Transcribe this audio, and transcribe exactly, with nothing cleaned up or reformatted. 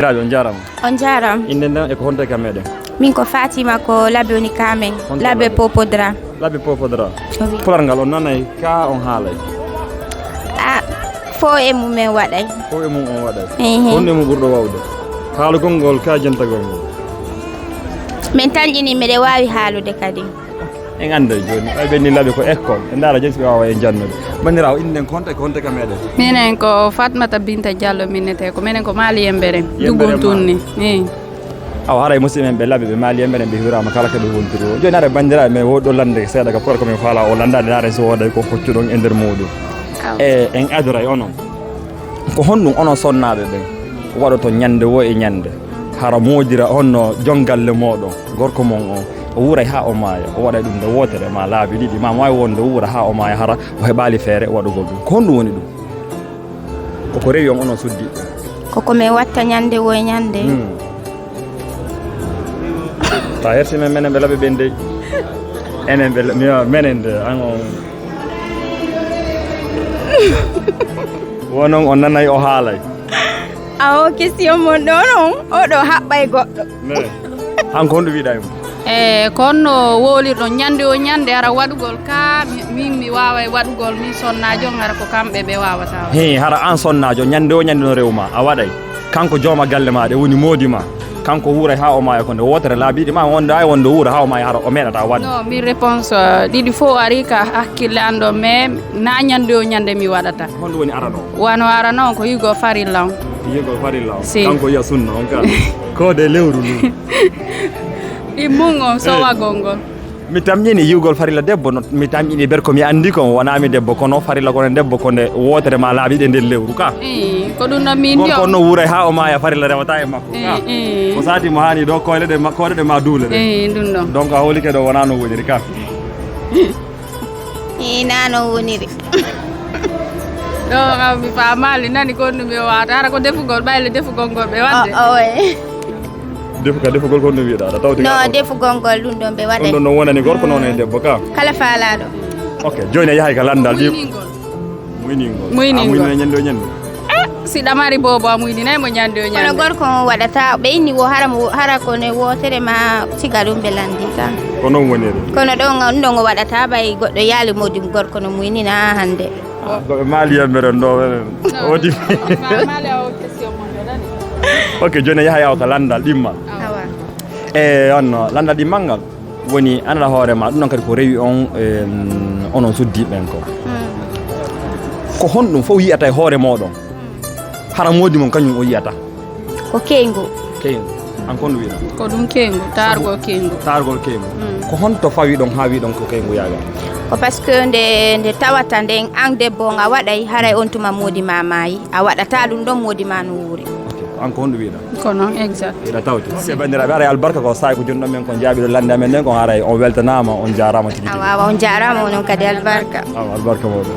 Rajo, on jaaraama. On jaaraama. Innde nden e ko honto ka meɗen? Min ko Fatima, ko Labe woni ka men. Honto Labe Labe? Popodra. Labe Popodra. Oui. Pular ngal on nanay ka on haalay? Ah, fo e mum men waɗay. Fo e mum on waɗay? Ehe. Honno e mum ɓurɗo wawde? Haalugol ngol ka jentagol ngol? Min tanƴini miɗe waawi haalude kadi. En annday jooni, ɓay ɓe ni Labe ko école. En ndaara jooni si ɓe waawa en jannude. Banndiraawo, innde nden ko honto, ko honto ka meɗen? Minen ko Fatmata Binta Diallo minnete, ko minen ko Maali Yembere. Yembere Dugun Maali. Tunni. Eyi. Awa, haray musidɓe men ɓe Labe ɓe Maali Yembere ɓe hiwraama kala ko ɓe wontiri o. Jooni haray banndiraaɓe men woɗɗo lande seeɗa ka port ko min faala o landaade, haray so wooday ko hoccuɗon e nder muuɗum. Awa. E, en adoray onon. Ko honɗum onon sonnaaɓe ɓen waɗoto ñande woo e ñande? Hara moodira honno jongalle mooɗon, gorko mon on, o wuuray haa o maaya, o waɗay ɗum nde wootere maa laabi ɗiɗi, maa waawi wonde o wuura haa o maaya, hara o heɓaali feere waɗugol ɗum. Ko honɗum woni ɗum? Koko rewi on onon suddiiɓe? Koko men watta ñande woo e ñande. Hmm. Ta hersi men, menen ɓe Labe ɓen dey. Enen ɓe La-, mi wi'a menen de, an on. Wonon on nanay o haalay. Awo, question mon ɗon on, oɗo haɓɓay goɗɗo. Ne. An ko honɗum wiɗa e mum? E, kono wowlirɗon ñande o ñande, hara waɗugol ka, mi-, min mi waaway waɗugol, min sonnaajo, hara ko kamɓe ɓe waawata. He, hara an sonnaajo, ñande o ñande no rewma, a waɗay? Kanko jooma galle ma ɗe woni moodi ma. Kanko wuuray haa o maaya ko nde wootere laabi ɗiɗi ma wonde ay wonde wuura haa o maaya hara o meeɗata waɗde. Non, min réponse, euh, ɗiɗi fof ari ka hakkille an ɗo, mais na ñande o ñande mi waɗata. Honɗum woni arano? Wano arano on ko yigo farilla on. Yigo farilla on. Si. Kanko yiya sunna on ka. Ko de lewru ndu. Ɗi mun on sowagol ngol. Mi tamƴini yiwgol farilla debbo, no, mi tamƴini ber ko mi anndi kon, wonaa mi debbo, kono farilla kono debbo ko nde wootere ma laabi ɗe nder lewru ka. Ii, ko ɗum ɗon min gorko on no wuuray haa o maaya farilla rewata e makko ka. Ii, ii. Ko saati mo haani ɗo koyɗe ɗe ma, koyɗe ɗe ma duule ɗe. Ii, ɗum ɗon. Donc a hoolike ɗo wonaa no woniri ka. Ii, naa no woniri. Ɗo kam mi faamaali, nani ko ɗum mi waawata, hara ko defugol, ɓayle defugol ngol ɓe waɗde. O, owe. Defu ka defugol ko ɗum wiɗa, aɗa tawti no ka ɗo? Defugol ngol ɗum ɗon ɓe waɗa. Ɗum ɗon no wonani gorko, no wonani debbo ka? Kala faalaaɗo. Ok, jooni a yahay ka lanndal ɗi. Muyningol. Muyningol. Muyningol. A muynina ñande o ñande? Eh, si ɗamari boobo a muyninay mo ñande o ñande. Kono gorko on waɗata, ɓe inni wo hara mo, hara ko ne wootere ma siga ɗum ɓe lanndi ka. Ko noon woniri? Kono ɗon, ɗum ɗon o waɗata ɓay goɗɗo yaali moodi gorko no muynina hannde. Ah, ko ɓe maali yembere on ɗo, ɓe. No. Wodi. Ma-, maali o question mon ɗo, dani. Ok, jooni yaha yawa ka lanndal ɗimmal. Awa. E, on no, lanndal ɗimmal ngal woni, an ala hoore ma, ɗum noon kadi ko rewi on, em, onon suddiiɓe ɓen ko. Mm. Ko honɗum fof yiyata e hoore mooɗon? Mm. Hara moodi mon kañum o yiyata? Ko keyngu. Keyngu. An ko honɗum wiɗa? Ko ɗum keyngu, taargol keyngu. Taargol keyngu. Mm. Ko honto fawi ɗon haa wi ɗon ko keyngu yaaga? Ko parce que nde, nde tawata nden an debbo on a waɗay, haray on tuma moodi ma maayi, a waɗata ɗum ɗon moodi ma no wuuri. Ok. An ko honɗum wiɗa? Ko noon, exact. Hiɗa tawti. Ok, banndiraaɓe, haray albarka ko saa'i ko jooni ɗon men kon jaaɓiɗo lannde amen nden kon haray on weltanaama, on jaaraama tigi tigi. Awa, awa, on jaaraama onon kadi albarka. Awa, albarka mawɗo.